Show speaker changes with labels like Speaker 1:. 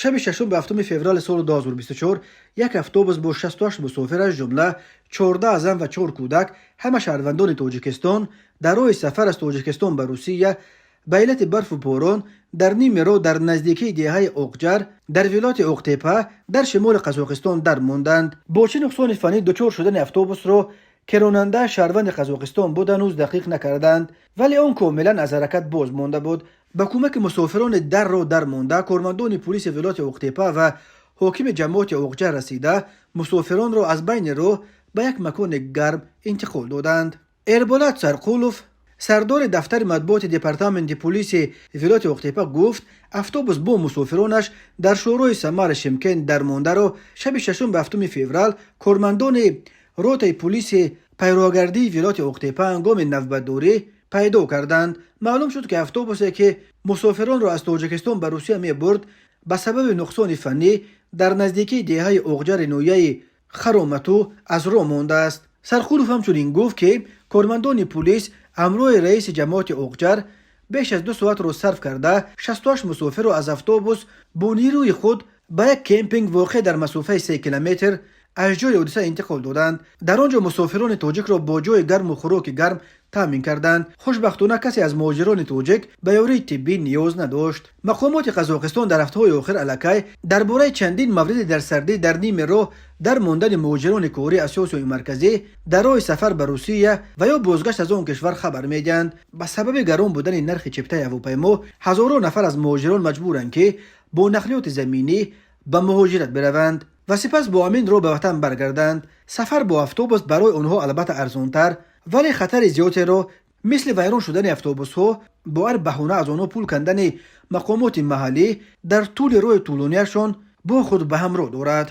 Speaker 1: Шаби шашум ба ҳафтуми феврали соли 2024 як автобус бо 68 мусофир, аз ҷумла 14 зан ва чор кӯдак, ҳама шаҳрвандони Тоҷикистон, дар роҳи сафар аз Тоҷикистон ба Русия ба иллати барфу борон дар ними роҳ дар наздикии деҳаи Оқҷар дар вилояти Оқтепа дар шимоли Қазоқистон дармонданд. Бо чӣ нуқсони фаннӣ дучор шудани автобусро, ки ронанда шаҳрванди Қазоқистон буд, ҳанӯз дақиқ накарданд, вале он комилан аз ҳаракат боз монда буд. Ба кӯмаки мусофирони дар роҳ дармонда кормандони пулиси вилояти Оқтепа ва ҳокими ҷамоати Оқҷар расида, мусофиронро аз байни роҳ ба як макони гарм интиқол доданд. Эрболат Сарқулов, сардори дафтари матбуоти департаменти пулиси вилояти Оқтепа, гуфт, автобус бо мусофиронаш дар шоҳроҳи Самара Шимкент дармондаро шаби шашум ба ҳафтуми феврал кормандони ротаи пулиси пайрогардии вилояти Оқтепа ҳангоми навбатдорӣ пайдо карданд. Маълум шуд, ки автобусе, ки мусофиронро аз Тоҷикистон ба Русия мебурд, ба сабаби нуқсони фаннӣ дар наздикии деҳаи Оқҷари ноҳияи Харомату аз роҳ мондааст. Сарқулов ҳамчунин гуфт, ки кормандони пулис ҳамроҳи раиси ҷамоати Оқҷар беш аз 2 соатро сарф карда, 68 мусофирро аз автобус бо нерӯи худ ба як кемпинг, воқеъ дар масофаи 3 километр аз ҷои ҳодиса, интиқол доданд. Дар он ҷо мусофирони тоҷикро бо ҷои гарму хӯроки гарм таъмин карданд. Хушбахтона, касе аз муҳоҷирони тоҷик ба ёрии тиббӣ ниёз надошт. Мақомоти Қазоқистон дар ҳафтаҳои охир аллакай дар бораи чандин мавриди дар сардӣ дар ними роҳ дар мондани муҳоҷирони корӣ аз Осиёи Марказӣ дар роҳи сафар ба Русия ва ё бозгашт аз он кишвар хабар медиҳанд. Ба сабаби гарон будани нархи чиптаи ҳавопаймо ҳазорон нафар аз муҳоҷирон маҷбуранд, ки бо нақлиёти заминӣ ба муҳоҷират бираванд ва сипас бо ҳамин роҳ ба ватан баргарданд. Сафар бо автобус барои онҳо албатта арзонтар, вале хатари зиёдеро, мисли вайрон шудани автобусҳо, бо ҳар баҳона аз онҳо пул кандани мақомоти маҳаллӣ дар тӯли роҳи тӯлонияшон бо худ ба ҳамроҳ дорад.